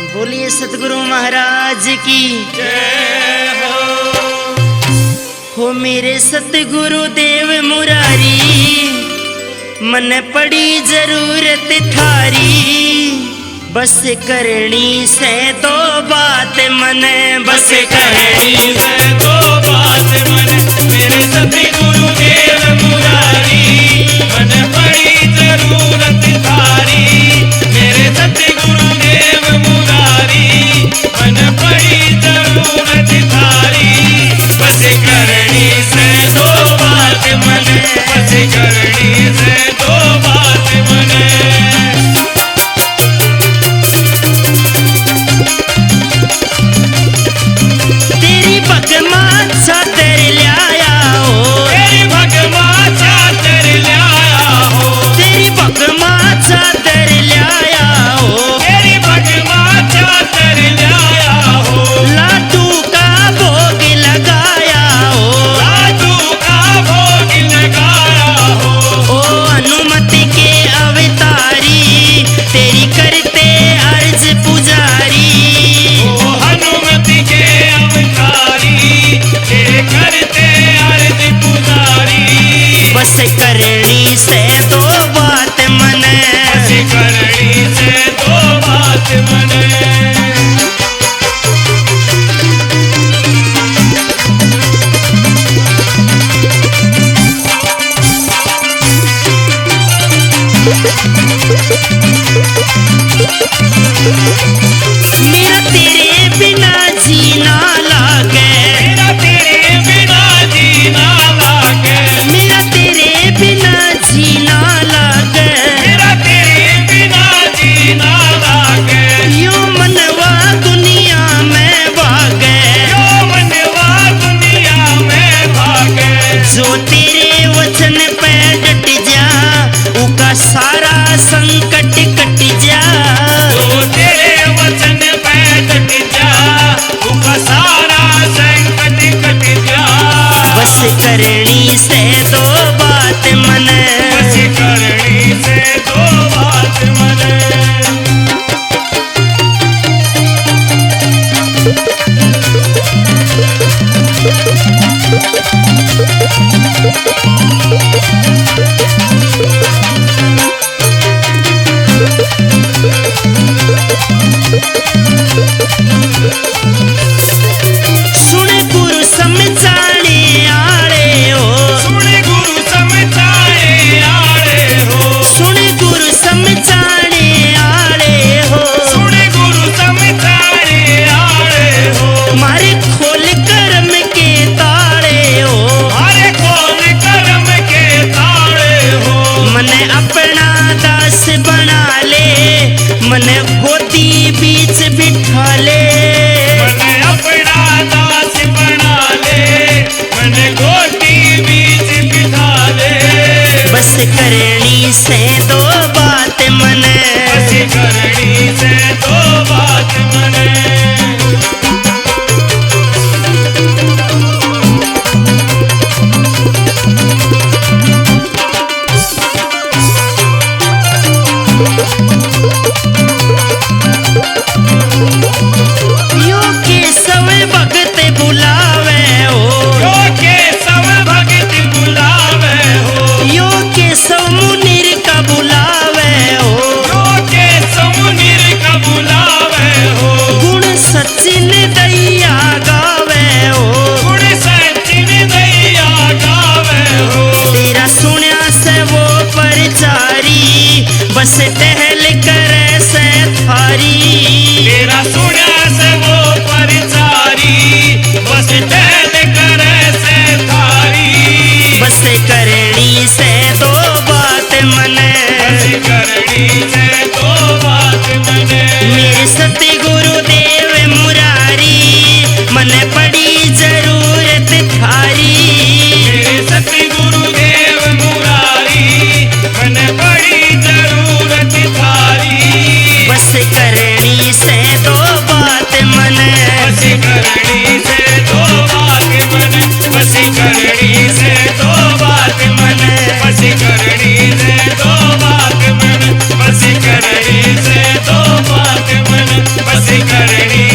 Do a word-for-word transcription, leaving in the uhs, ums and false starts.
बोलिए सतगुरु महाराज की जय हो। हो मेरे सतगुरु देव मुरारी, मन पड़ी जरूरत थारी। बस करनी से दो बात मने, बस करनी से दो बात मने। मेरे सतगुरु देव मुरारी, मन पड़ी जरूरत थारी। मेरे सतगुरु देव मुरारी, मन पड़ी जरूरत थारी। बस करनी से दो बात मने, बस करनी से दो बात मने। तेरी भगमा चादर ल्याया हो। तेरी भगमा चादर ल्याया हो। तेरी भगमा चादर ल्याया हो। तेरी भगमा चादर ल्याया हो। लाडू का भोग लगाया हो। लाडू का भोग लगाया हो। ओ हनुमत के अवतारी, तेरी करते अर्ज पुजारी। ओ हनुमत के अवतारी, तेरे करते अर्ज पुजारी। बस करनी से दो बात मने। बस करनी से दो बात मने। मेरा तेरे बिना जीना लागे। मेरा तेरे बिना जीना लागे। मेरा तेरे बिना जीना लागे। मेरा तेरे बिना जीना लागे। यो मनवा दुनिया में भागे। यो मनवा दुनिया में भागे। जो तेरे वचन पे डट जा, उका सारा संकट कट जा। जो तेरे वचन पे डट जा, उका सारा संकट कट जा। बस करनी से दो बात मने। बस करनी से दो बात मने। सुन गुरु समझाने आले हो। सुन गुरु समझाने आले हो। सुन गुरु समझाने आले हो। सुन गुरु समझाने आले हो। मारे खोल करम के ताले हो। मारे खोल करम के ताले हो। मने अपना दास बना ले, मने गोदी बीच बिठा ले। मने अपना दास बना ले, मने गोदी बीच बिठा ले। बस करनी से दो बात मने। बस करनी से दो बात मने। यो केशव भगत बुलावे हो। यो केशव भगत बुलावे हो। यो केशव मुनीर का बुलावे हो। यो केशव मुनीर का बुलावे हो। गुण सचिन दैया गावे हो। गुण सचिन दैया गावे हो। तेरा सुण्या से वो परचारी, बस टहल करे से थारी। तेरा सुण्या से वो परचारी, बस टहल करे से थारी। बस करनी से दो बात मने। बस करनी से दो बात मने। मेरे सतगुरु देव मुरारी, मने पड़ी जरूरत थारी। मेरे सतगुरु देव मुरारी, मने पड़ी जरूरत थारी। बस करनी से दो बात मने। बस करनी से दो बात मने। बस करनी से दो बात मने। बस करनी से दो बात मने। बस करनी से दो बात मने। करनी,